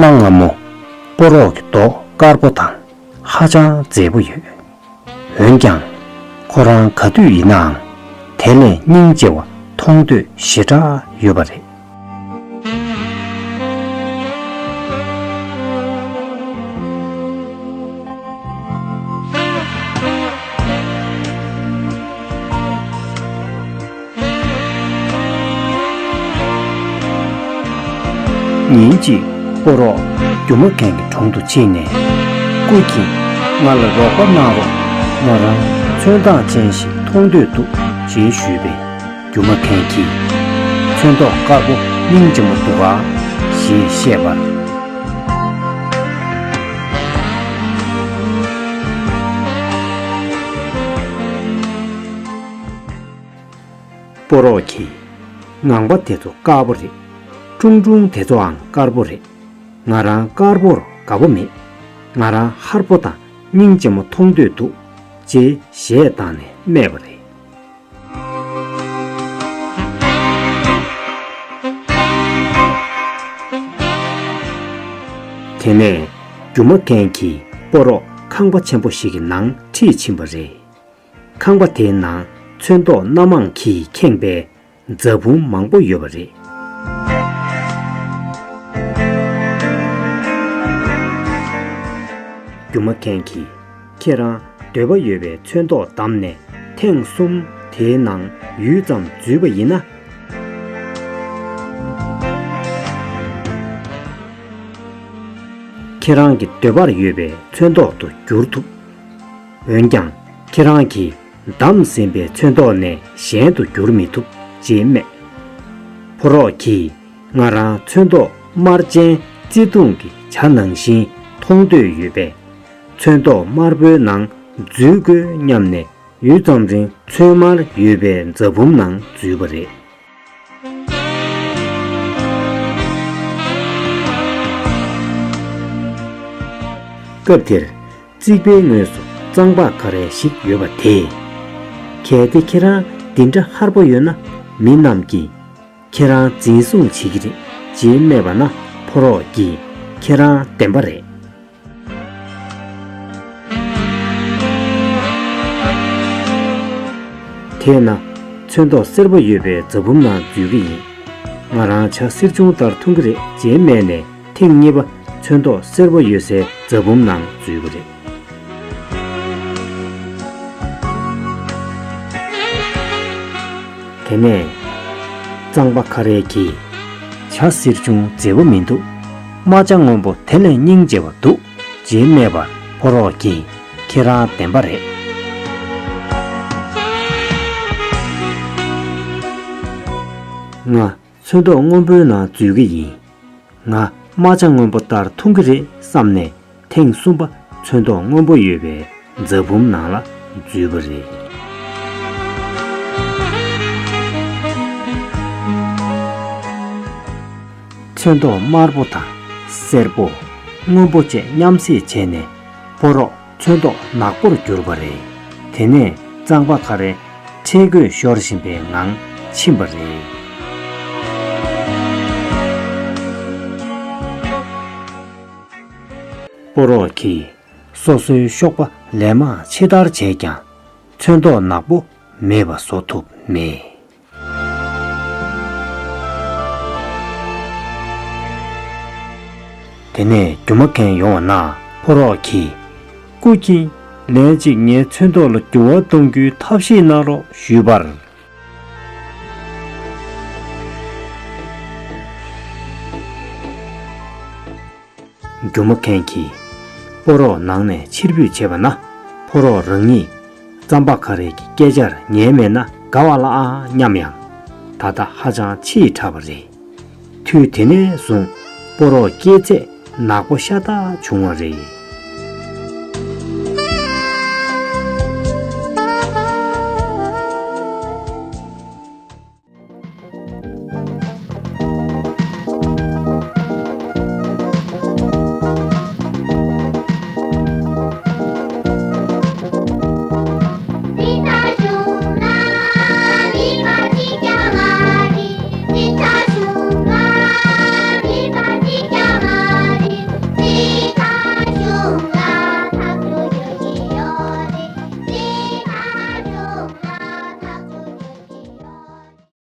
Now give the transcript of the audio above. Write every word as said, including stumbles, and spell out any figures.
གནའ་སྔ་མོ་སྤོ་རོག་གི་མདོག་དཀར་པོ་དང་ཧ་ཅང་མཛེས་པོ་ཡོད། འོན་ཀྱང་ཁོ་རང་ག་དུས་ཡིན་ནའང་དེ་ལས་སྙིང་རྗེ་བ་མཐོང་འདོད་ཞེ་དྲག་ཡོད་པ་རེད། ཉིན་གཅིག་སྤོ་རོག་རྒྱུ་མ་མཁན་གྱི་དྲུང་དུ་ཕྱིན་ནས། སྐུ་མཁྱེན། ང་ལ་རོགས་པ་གནང་རོགས། ང་རང་ཚོན་མདངས་ཅན་ཞིག་མཐོང་འདོད་འདུག་ཅེས་ཞུས་པས། རྒྱུ་མ་མཁན་གྱིས། ཚོན་མདོག་དཀར་པོ་སྙིང་རྗེ་མོ་འདུག་ག་ཞེས་བཤད་པར། སྤོ་རོག་གིས། ངང་པ་དེ་ཚོ་དཀར་པོ་རེད། ཁྲུང་ཁྲུང་དེ་ཚོའང་དཀར་པོ་རེད། ང་རང་དཀར་པོར་དགའ་པོ་མེད། ང་རང་ཧར་པོ་དང་སྙིང་རྗེ་མོ་མཐོང་འདོད་འདུག་ཅེས་གཞས་བཏང་ནས་སྨྲས་པ་རེད། དེ་ནས་རྒྱུ་མ་མཁན་གྱིས་སྤོ་རོག་ཁང་པ་ཆེན་པོ་ཞིག་གི་ནང་ཁྲིད་ཕྱིན་པ་རེད། ཁང་པ་དེའི་ནང་ཚོན་མདོག་སྣ་མང་གིས་ཁེངས་པའི་རྫ་བུམ་མང་པོ་ཡོད་པ་རེད། རྒྱུ་མ་མཁན་གྱིས། ཁྱེད་རང་འདོད་པ་ཡོད་པའི་ཚོན་མདོག་བདམས་ནས་ཐེངས་གསུམ་དེའི་ནང་ཡུད་ཙམ་འཛུལ་བ་ཡིན་ན། ཁྱེད་རང་གི་འདོད་པར་ཡོད་པའི་ཚོན་མདོག་ཏུ་འགྱུར་ཐུབ། འོན་ཀྱང་ཁྱེད་རང་གིས་བདམས་ཟིན་པའི་ཚོན་མདོག་ནས་གཞན་དུ་འགྱུར་མི་ཐུབ་ཅེས་སྨྲས། ཕོ་རོག་གིས། ང་རང་ཚོན་མདོག་དམར་ཅན་བརྩེ་དུང་གི་བྱ་ནང་བཞིན་མཐོང་འདོད་ཡོད་པས། ཚོན་མདོག་དམར་པོའི་ནང་འཛུལ་དགོས་སྙམ་ནས། ཡུད་ཙམ་རིང་ཚོན་དམར་ཡོད་པའི་རྫ་བུམ་ནང་འཛུལ་བ་རེད། སྐབས་དེར། རྩིག་པའི་ངོས་སུ་གཙང་པ་ཁ་རས་ཤིག་ཡོད་པ་དེས། གལ་ཏེ་ཁྱེད་རང་འདི་འདྲ་ཧར་པོ་ཡོད་ན། མི་རྣམས་ཀྱིས་ཁྱེད་རང་འཛིན་བཟུང་བྱེད་ཀྱི་རེད་ཅེས་སྨྲས་པ་ན། ཕོ་རོག་གིས། ཁྱེད་རང་བདེན་པ་རེད། དེས་ན། ཚོན་མདོག་སེར་པོ་ཡོད་པའི་རྫ་བུམ་ནང་འཛུལ་གྱི་ཡིན། ང་རང་བྱ་སེར་ཆུང་ལྟར་མཐོང་གི་རེད་ཅེས་སྨྲས་ནས། ཐེངས་གཉིས་པ་ཚོན་མདོག་སེར་པོ་ཡོད་སའི་རྫ་བུམ་ནང་འཛུལ་བ་རེད། དེ་ནས་གཙང་པ་ཁ་རས་ཀྱིས། བྱ་སེར་ཆུང་མཛེས་པོ་མི་འདུག་རྨ་བྱ་སྔོན་པོ་དེ་ལས་སྙིང་རྗེ་བ་འདུག་ཅེས་སྨྲས་པར། ཕོ་རོག་གིས། ཁྱེད་རང་བདེན་པ་རེད། ང་ཚོན་མདོག་སྔོན་པོའི་ནང་འཛུལ་གྱི་ཡིན། ང་རྨ་བྱ་སྔོན་པོ་ལྟར་མཐོང་གི་རེད་བསམ་ནས། ཐེངས་གསུམ་པ་ཚོན་མདོག་སྔོན་པོ་ཡོད་པའི་རྫ་བུམ་ནང་ལ་འཛུལ་བ་རེད། ཚོན་མདོག་དམར་པོ་དང་སེར་པོ། སྔོན་པོ་བཅས་མཉམ་བསྲེས་བྱས་ནས། ཕོ་རོག་ཚོན་མདོག་ནག་པོར་གྱུར་པ་རེད། དེ་ནས་གཙང་པ་ཁ་རས་ཁྲེལ་དགོད་ཤོར་བཞིན་པའི་ངང་ཕྱིན་པ་རེད། ཕོ་རོག་གིས། སོ་སོའི་གཤོག་པ་ལན་མང་ཕྱི་བདར་བྱས་ཀྱང་། ཚོན་མདོག་ནག་པོ་མེད་པ་བཟོ་ཐུབ་མེད། དེ་ནས་རྒྱུ་མ་མཁན་ཡོང་བ་ན། ཕོ་རོག་གིས། སྐུ་མཁྱེན། ལན་གཅིག་ངའི་ཚོན་མདོག་ལ་འགྱུར་བ་གཏོང་རྒྱུའི་ཐབས་ཤེས་གནང་རོགས་ཞུས་པར། རྒྱུ་མ་མཁན་གྱིས་ཕོ་རོག་ནང་ནས་ཕྱིར་འབུད་བྱས་པ་ན། ཕོ་རོག་རང་ཉིད་རྩམ་པ་ཁ་རས་ཀྱི་སྐད་ཆར་ཉན་མེད་ན་དགའ་བ་ལ་ཨ་སྙམ་ཡང་། ད་ལྟ་ཧ་ཅང་ཕྱིས་དྲགས་པ་རེད། དུས་དེ་ནས་བཟུང་ཕོ་རོག་སྐྱེས་ཚད་ནག་པོ་ཤ་སྟག་བྱུང་བ་རེད།